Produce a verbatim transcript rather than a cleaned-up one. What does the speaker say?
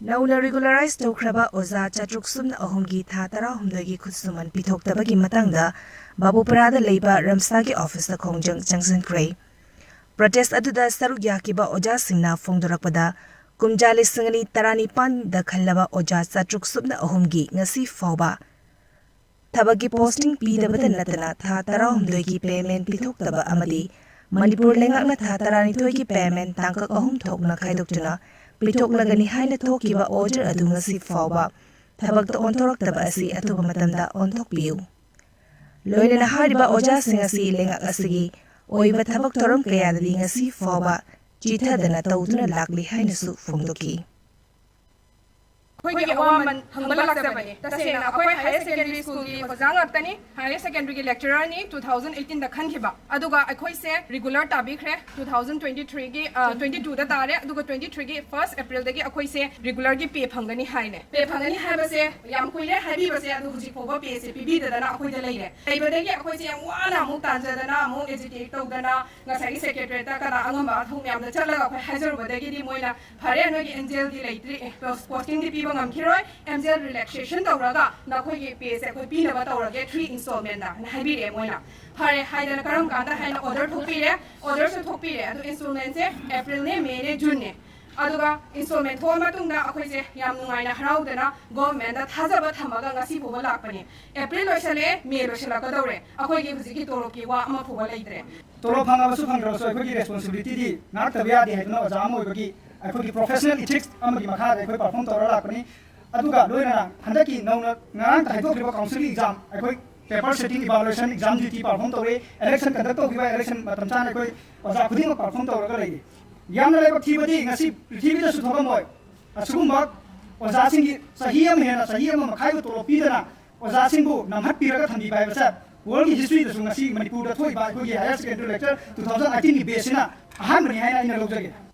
ꯅꯧꯅ ꯔꯤꯒꯨꯂꯔꯥꯏꯖ ꯇꯧꯈ꯭ꯔꯕ ꯑꯣꯖꯥ ꯆꯥꯇ꯭ꯔꯨꯛ ꯁꯨꯞꯅ ꯑꯍꯨꯝꯒꯤ ꯊꯥ ꯇꯔꯥꯍꯨꯝꯗꯣꯏꯒꯤ ꯈꯨꯠꯁꯨꯃꯟ ꯄꯤꯊꯣꯛꯇꯕꯒꯤ ꯃꯇꯥꯡꯗ ꯕꯥꯕꯨꯄꯔꯥꯗ ꯂꯩꯕ ꯔꯝꯁꯥꯒꯤ ꯑꯣꯐꯤꯁꯇ ꯈꯣꯡꯖꯪ ꯆꯪꯁꯤꯟꯈ꯭ꯔꯦ꯫ ꯄ꯭ꯔꯣꯇꯦꯁ ꯑꯗꯨꯗ ꯁꯔꯨꯛ ꯌꯥꯈꯤꯕ ꯑꯣꯖꯥꯁꯤꯡꯅ ꯐꯣꯡꯗꯣꯔꯛꯄꯗ, ꯀꯨꯝꯖꯥ ꯂꯤꯁꯤꯡ ꯑꯅꯤ ꯇꯔꯥꯅꯤꯄꯥꯟꯗ ꯈꯜꯂꯕ ꯑꯣꯖꯥ ꯆꯥꯇ꯭ꯔꯨꯛ ꯁꯨꯞꯅ ꯑꯍꯨꯝꯒꯤ ꯉꯁꯤ ꯐꯥꯎꯕ ꯊꯕꯛꯀꯤ ꯄꯣꯁꯇꯤꯡ ꯄꯤꯗꯕꯇ ꯅꯠꯇꯅ ꯊꯥ ꯇꯔꯥꯍꯨꯝꯗꯣꯏꯒꯤ ꯄꯦꯃꯦꯟ ꯄꯤꯊꯣꯛꯇꯕ ꯑꯃꯗꯤ ꯃꯅꯤꯄꯨꯔ ꯂꯩꯉꯥꯛꯅ ꯊꯥ ꯇꯔꯥꯅꯤꯊꯣꯏꯒꯤ ꯄꯦꯃꯦꯟ ꯇꯥꯡꯀꯛ ꯑꯍꯨꯝ ꯊꯣꯛꯅ ꯈꯥꯏꯗꯣꯛꯇꯨꯅ ꯄꯤꯊꯣꯛꯂꯒꯅꯤ ꯍꯥꯏꯅ ꯊꯣꯛꯈꯤꯕ ꯑꯣꯔꯗꯔ ꯑꯗꯨ ꯉꯁꯤ ꯐꯥꯎꯕ ꯊꯕꯛꯇ ꯑꯣꯟꯊꯣꯔꯛꯇꯕ ꯑꯁꯤ ꯑꯊꯨꯕ ꯃꯇꯝꯗ ꯑꯣꯟꯊꯣꯛꯄꯤꯌꯨ꯫ ꯂꯣꯏꯅꯅ ꯍꯥꯏꯔꯤꯕ ꯑꯣꯖꯥꯁꯤꯡ ꯑꯁꯤ ꯂꯩꯉꯥꯛ ꯑꯁꯤꯒꯤ ꯑꯣꯏꯕ ꯊꯕꯛ ꯊꯧꯔꯝ ꯀꯌꯥꯗꯗꯤ ꯉꯁꯤ ꯐꯥꯎꯕ ꯆꯤꯊꯗꯅ ꯇꯧꯗꯨꯅ ꯂꯥꯛꯂꯤ ꯍꯥꯏꯅꯁꯨ ꯐꯣꯡꯗꯣꯛꯈꯤ꯫ ꯑꯩꯈꯣꯏꯒꯤ ꯑꯋꯥꯃꯟ ꯍꯪꯕ ꯂꯥꯛꯆꯕꯅꯦ꯫ ꯇꯁꯦꯡꯅ ꯑꯩꯈꯣꯏ ꯍꯥꯌꯔ ꯁꯦꯀꯦꯟꯗꯔꯤ ꯁ꯭ꯀꯨꯜꯒꯤ ꯑꯣꯖꯥ ꯉꯥꯛꯇꯅꯤ, ꯍꯥꯌꯔ ꯁꯦꯀꯦꯟꯗꯔꯤꯒꯤ ꯂꯦꯛꯆꯔꯔꯅꯤ, ꯇꯨ ꯊꯥꯎꯖꯟ ꯑꯩꯠꯇꯤꯟꯗ ꯈꯟꯈꯤꯕ꯫ ꯑꯗꯨꯒ ꯑꯩꯈꯣꯏꯁꯦ ꯔꯤꯒꯨꯂꯔ ꯇꯥꯕꯤꯈ꯭ꯔꯦ ꯇꯨ ꯊꯥꯎꯖꯟ ꯇ꯭ꯋꯦꯟꯇꯤ ꯊ꯭ꯔꯤꯒꯤ, ꯑ, ꯇ꯭ꯋꯦꯟꯇꯤ ꯇꯨꯗ ꯇꯥꯔꯦ꯫ ꯑꯗꯨꯒ ꯇ꯭ꯋꯦꯟꯇꯤ ꯊ꯭ꯔꯤꯒꯤ ꯐꯥꯔꯁ ꯑꯦꯄ꯭ꯔꯤꯜꯗꯒꯤ ꯑꯩꯈꯣꯏꯁꯦ ꯔꯤꯒꯨꯂꯔꯒꯤ ꯄꯦ ꯐꯪꯒꯅꯤ ꯍꯥꯏꯅꯦ꯫ ꯄꯦ ꯐꯪꯒꯅꯤ ꯍꯥꯏꯕꯁꯦ ꯌꯥꯝ ꯀꯨꯏꯔꯦ ꯍꯥꯏꯕꯤꯕꯁꯦ, ꯑꯗꯨ ꯍꯧꯖꯤꯛ ꯐꯥꯎꯕ ꯄꯦꯁꯦ ꯄꯤꯕꯤꯗꯗꯅ ꯑꯩꯈꯣꯏꯗ ꯂꯩꯔꯦ꯫ ꯂꯩꯕꯗꯒꯤ ꯑꯩꯈꯣꯏꯁꯦ ꯌꯥꯝ ꯋꯥꯅ ꯑꯃꯨꯛ ꯇꯥꯟꯖꯗꯅ, ꯑꯃꯨꯛ ꯑꯦꯖꯤꯇꯦꯠ ꯇꯧꯗꯅ, ꯉꯁꯥꯏꯒꯤ ꯁꯦꯀ꯭ꯔꯦꯇꯔꯤꯌꯦꯠꯇ ꯀꯅꯥ ꯑꯉꯝꯕ ꯑꯊꯧ ꯃꯌꯥꯝꯗ ꯆꯠꯂꯒ ꯑꯩꯈꯣꯏ ꯍꯥꯏꯖꯔꯨꯕꯗꯒꯤꯗꯤ ꯃꯣꯏꯅ, "ꯐꯔꯦ, ꯅꯣꯏꯒꯤ ꯑꯦꯝꯖꯦꯜꯒꯤ ꯂꯩꯇ꯭ꯔꯤ, ꯑꯦ, ꯄꯣꯁ-, ꯄꯣꯁꯇꯤꯡꯗꯤ ꯄꯤꯕ ꯉꯝꯈꯤꯔꯣꯏ, ꯑꯦꯝꯖꯦꯜ ꯔꯤꯂꯦꯛꯁꯦꯁꯟ ꯇꯧꯔꯒ ꯅꯈꯣꯏꯒꯤ ꯄꯦꯁꯦ ꯑꯩꯈꯣꯏ ꯄꯤꯅꯕ ꯇꯧꯔꯒꯦ ꯊ꯭ꯔꯤ ꯏꯟꯁꯇꯣꯜꯃꯦꯟꯗ" ꯍꯥꯏꯅ ꯍꯥꯏꯕꯤꯔꯛꯑꯦ ꯃꯣꯏꯅ꯫ ꯐꯔꯦ ꯍꯥꯏꯗꯅ ꯀꯔꯝ ꯀꯥꯟꯗ ꯍꯥꯏꯅ ꯑꯣꯔꯗꯔ ꯊꯣꯛꯄꯤꯔꯦ, ꯑꯣꯔꯗꯔꯁꯨ ꯊꯣꯛꯄꯤꯔꯦ, ꯑꯗꯨ ꯏꯟꯁꯇꯣꯜꯃꯦꯟꯁꯦ ꯑꯦꯄ꯭ꯔꯤꯜꯅꯦ, ꯃꯦꯅꯦ, ꯖꯨꯟꯅꯦ꯫ ꯑꯗꯨꯒ ꯏꯟꯁꯇꯣꯜꯃꯦꯟ ꯊꯣꯛꯑ ꯃꯇꯨꯡꯗ ꯑꯩꯈꯣꯏꯁꯦ ꯌꯥꯝ ꯅꯨꯡꯉꯥꯏꯅ ꯍꯔꯥꯎꯗꯅ ꯒꯣꯚꯔꯟꯃꯦꯟꯗ ꯊꯥꯖꯕ ꯊꯝꯃꯒ ꯉꯁꯤ ꯐꯥꯎꯕ ꯂꯥꯛꯄꯅꯤ꯫ ꯑꯦꯄ꯭ꯔꯤꯜ ꯂꯣꯏꯁꯜꯂꯛꯑꯦ, ꯃꯦ ꯂꯣꯏꯁꯜꯂꯛꯀꯗꯧꯔꯦ, ꯑꯩꯈꯣꯏꯒꯤ ꯍꯧꯖꯤꯛꯀꯤ ꯇꯣꯂꯣꯞꯀꯤ ꯋꯥ ꯑꯃ ꯐꯥꯎꯕ ꯂꯩꯇ꯭ꯔꯦ꯫ ꯇꯣꯂꯣꯞ ꯐꯪꯉꯕꯁꯨ ꯐꯪꯗ꯭ꯔꯕꯁꯨ ꯑꯩꯈꯣꯏꯒꯤ ꯔꯦꯁꯄꯣꯟꯁꯤꯕꯤꯂꯤꯇꯤꯗꯤ ꯉꯥꯛꯇꯕ ꯌꯥꯗꯦ ꯍꯥꯏꯗꯨꯅ ꯑꯣꯖꯥ ꯑꯃ ꯑꯣꯏꯕꯒꯤ ꯑꯩꯈꯣꯏꯒꯤ ꯄ꯭ꯔꯣꯐꯦꯁꯅꯦꯜ ꯏꯊꯤꯛꯁ ꯑꯃꯒꯤ ꯃꯈꯥꯗ ꯑꯩꯈꯣꯏ ꯄꯔꯐꯣꯔꯝ ꯇꯧꯔ ꯂꯥꯛꯄꯅꯤ꯫ ꯑꯗꯨꯒ ꯂꯣꯏꯅꯅ ꯍꯟꯗꯛꯀꯤ ꯅꯧꯅ ꯉꯔꯥꯡꯇ ꯍꯥꯏꯗꯣꯛꯈ꯭ꯔꯤꯕ ꯀꯥꯎꯟꯁꯤꯜꯒꯤ ꯑꯦꯛꯖꯥꯝ, ꯑꯩꯈꯣꯏ paper setting, evaluation, exam duty perform ꯇꯧꯔꯦ, ꯏꯂꯦꯛꯁꯟ ꯀꯟꯗꯛ ꯇꯧꯈꯤꯕ ꯏꯂꯦꯛꯁꯟ ꯃꯇꯝ ꯆꯥꯅ ꯑꯩꯈꯣꯏ ꯑꯣꯖꯥ ꯈꯨꯗꯤꯡꯃꯛ ꯄꯔꯐꯣꯔꯝ ꯇꯧꯔꯒ ꯂꯩꯔꯤ꯫ ꯌꯥꯝꯅ ꯂꯥꯏꯕꯛ ꯊꯤꯕꯗꯤ ꯉꯁꯤ ꯄ꯭ꯔꯤꯊꯤꯕꯤꯗꯁꯨ ꯊꯣꯛꯂꯝꯃꯣꯏ꯫ ꯑꯁꯤꯒꯨꯝꯕ ꯑꯣꯖꯥꯁꯤꯡꯒꯤ ꯆꯍꯤ ꯑꯃ ꯍꯦꯟꯅ, ꯆꯍꯤ ꯑꯃ ꯃꯈꯥꯏꯕꯨ ꯇꯣꯂꯣꯞ ꯄꯤꯗꯅ ꯑꯣꯖꯥꯁꯤꯡꯕꯨ ꯅꯝꯍꯠꯄꯤꯔꯒ ꯊꯝꯕꯤꯕ ꯍꯥꯏꯕꯁꯦ ꯋꯥꯔꯜꯒꯤ ꯍꯤꯁꯇ꯭ꯔꯤꯗꯁꯨ ꯉꯁꯤ ꯃꯅꯤꯄꯨꯔꯗ ꯊꯣꯛꯏꯕ ꯑꯩꯈꯣꯏꯒꯤ higher secondary lecturer two thousand ꯑꯩꯠꯇꯤꯟꯒꯤ ꯕꯦꯆꯁꯤꯅ ꯑꯍꯥꯟꯕꯅꯤ ꯍꯥꯏꯅ ꯑꯩꯅ ꯂꯧꯖꯒꯦ꯫